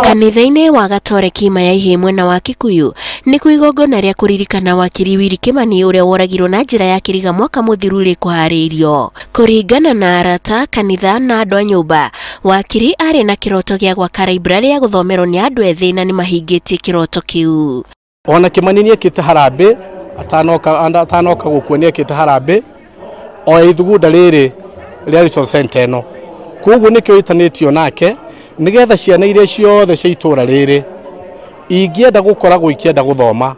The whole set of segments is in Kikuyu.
Kanitha-inĩ wa Gatoreki Mayaihĩ mwena wa Kikuyu nĩkuo igongona rĩa kũririkana wakiri Willy Kimani ũrĩa woragirwo na njĩra ya kĩriga mwaka mũthiru rĩkũharĩirio. Kũringana na arata, kanitha na andũ a nyũmba, wakiri arĩ na kĩroto gĩa gwaka library ya gũthomerwo nĩ andũ ethĩ na nĩmahingĩtie kĩroto kĩu. Ona Kimani nĩekĩte harambĩ atanoka gũkua nĩekĩte harambĩ o ithugunda rĩrĩ rĩa resource center ĩno, koguo nĩkĩo ĩtanĩtio nake nigetha ciana iria ciothe cia itũra rĩrĩ ingĩenda gũkoragwo ikĩenda gũthoma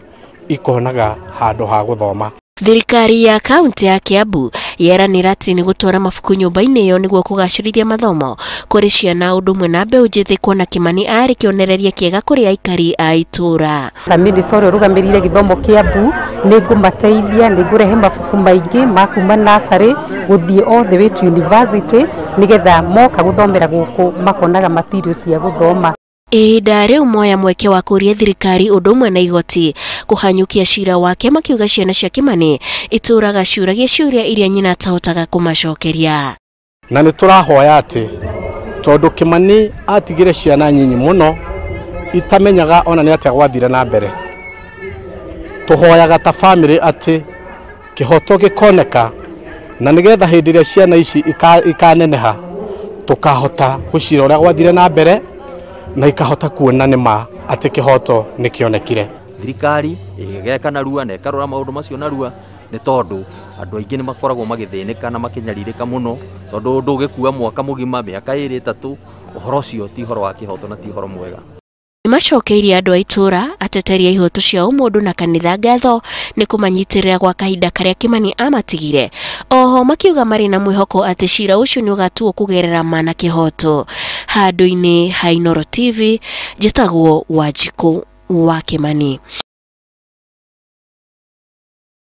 ikonaga handũ ha gũthoma. Thirikari ya kaunti ya Kiambu yeranĩra atĩ nĩ gũtwara mabuku nyũmba-inĩ ĩyo nĩguo kũgacĩrithia mathomo kũrĩ ciana ũndũ ũmwe na mbeũ njĩthĩ, kuona Kimani arĩ kĩonereria kĩega kũrĩ aikari a itũra. Ta minister ũrĩa ũrũgamĩrĩire gĩthomo Kiambu nĩ ngũmateithia, nĩ ngũrehe mabuku maingĩ ma kuma nursery gũthiĩ all the way to university nĩgetha moka gũthomera gũkũ makonaga materials cia gũthoma. Ihinda rĩu moya mweke wa kũria thirikari ũndũ ũmwe na igoti kũhanyũkia cira wake, makiuga ciana cia Kimani itũraga ciũragia ciũria iria nyina atahotaga kũmacokeria. Na nĩ tũrahoya atĩ tondũ Kimani atigire ciana nyinyi mũno itamenyaga ona nĩ atĩa gwathire na mbere, tũhoyaga ta family atĩ kĩhoto gĩkoneka na nĩgetha hĩndĩ ĩrĩa ciana ici ikaneneha tũkahota gũcira ũrĩa gwathire na mbere na ikahota kuona nĩ ma atĩ kĩhoto nĩ kĩonekire. Thirikari ĩgeka narua na ĩkarora maũndũ macio narua, nĩ tondũ andũ aingĩ nĩ makoragwo magĩthĩnĩka na makĩnyarirĩka mũno, tondũ ũndũ ũgĩkua mwaka mũgima, mĩaka ĩrĩ ĩtatũ, ũhoro ũcio ti ũhoro wa kĩhoto na ti ũhoro mwega. Nĩmacokeirie andũ a itũra, ateteri a ihoto cia ũmũndũ na kanitha ngatho nĩ kũmanyitĩrĩra gwa kahinda karĩa Kimani amatigire. Oho makiuga marĩ na mwĩhoko atĩ cira ũcio nĩ ũgatuo kũgerera ma na kĩhoto. Handũ-inĩ ha Inooro TV, njĩtagwo Wanjikũ wa Kimani.